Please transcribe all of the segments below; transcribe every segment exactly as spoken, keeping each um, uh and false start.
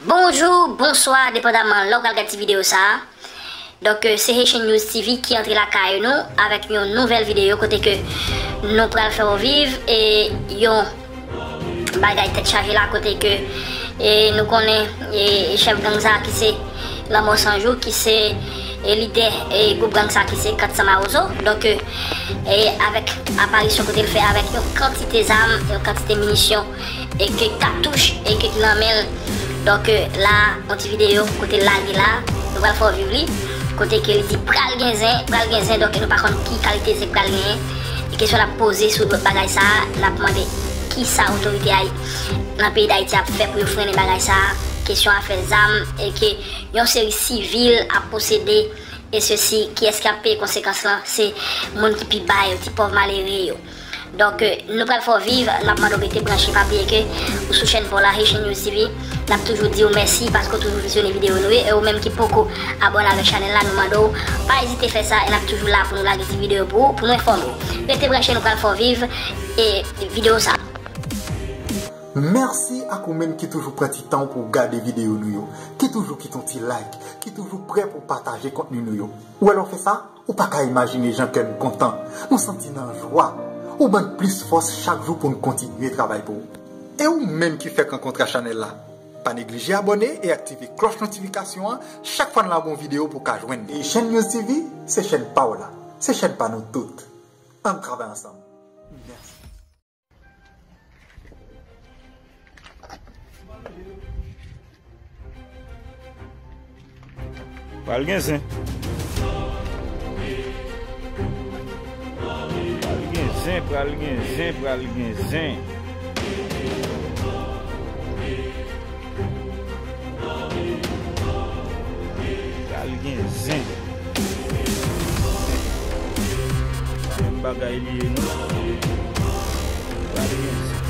Bonjou, bonswa, depandaman lè w pral gade ti videyo sa a. Donk, eh, se Haitian News T V ki antre lakay nou avèk yon nouvèl videyo kote ke nou pral fè w viv, eh, yon bagay tèt chaje la kote ke, eh, nou konnen, eh, chèf gang sa a ki se Lanmò San Jou, ki se, eh, lidè, eh, gwoup gang sa a ki se Kat San Mawozo. Donk, eh, eh, avèk aparisyon kote l fè avèk yon kantite zam, yon kantite minisyon, e ke katouch, e ke ki nan men l. Donk, eh, la, yon ti videyo kote l lage la, nou pral fè w viv li. Kote ke li di pral gen zen, pral gen zen, donk nou pa konn ki kalite zen pral genyen. E kesyon n ap poze sou bagay sa a, n ap mande kisa otorite ay-, nan peyi Dayiti ap fè pou yo frennen bagay sa a. Kesyon afè zam, e ke yon seri sivil ap posede, e sesi, kiyès ki ap peye konsekans lan? Se moun ki pi ba yo, ti pòv malere yo. Donk, eh, nou pral fè w viv, n ap mande w rete branche, pa bliye ke ou sou chèn pa w la, Haitian News T V. N ap toujou di w mèsi paske w toujou vizyone videyo nou yo, e ou menm ki poko abòne avèk chanèl la, nou mande w pa ezite fè sa, e n ap toujou la pou nou lage ti videyo pou ou, pou nou enfòme w. Rete branche, nou pral fè w viv, eh, videyo sa. Mèsi ak ou menm ki toujou pran ti tan w pou w gade videyo nou yo, ki toujou kite yon ti like, ki toujou prè pou w pataje kontni nou yo. Ou wè lè w fè sa, ou pa ka imajine jan kè n kontan. Nou santi n an jwa. Ou ban n plis fòs chak jou pou n kontinye travay pou ou. E ou menm ki fèk rankontre ak chanèl la, pa neglije abòne e aktive klòch notifikasyon an chak fwa n lage yon videyo pou w ka jwenn li. E Haitian News T V, se chèn pa w la. Se chèn pa nou tout. Ann travay ansanm. Mèsi. Pral gen zen. Pral gen zen, pral gen zen, pral gen zen. Pral gen zen. Pa menm bagay li ye non. Pral gen zen.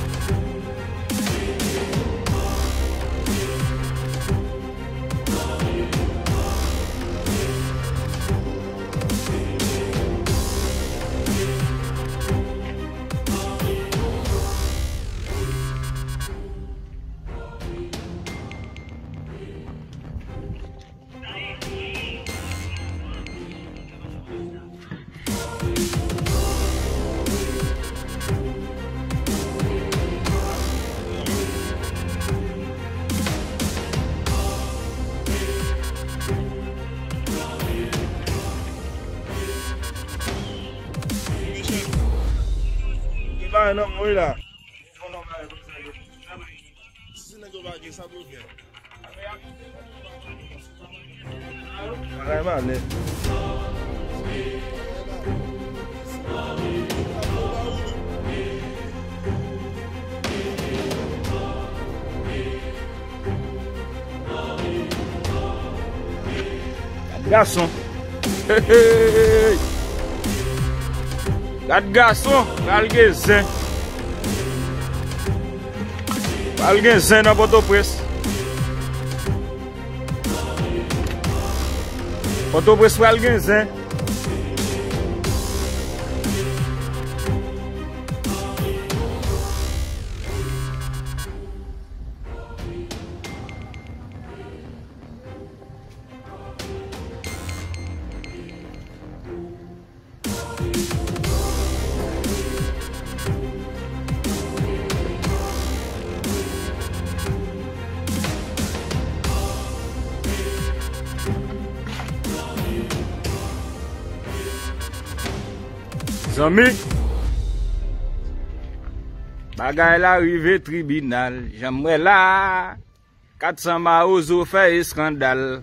Gen bagay nan mwen la. Si nèg yo pa gen sa pou yo fè. Bagay malè. Gad gason. Hey, hey, hey. Gad gason, pral gen zen. Pral gen zen nan Pòtoprens. Pòtoprens pral gen zen. Zanmi, bagay la rive tribinal, jan m wè la. Kat San Mawozo fè eskandal.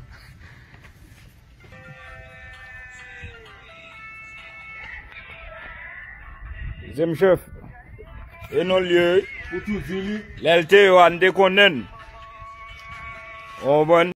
Dezyèm chèf. E non l ye wi. Ou tou di li. Lè l te yo a, n te konnen l. Ou konprann?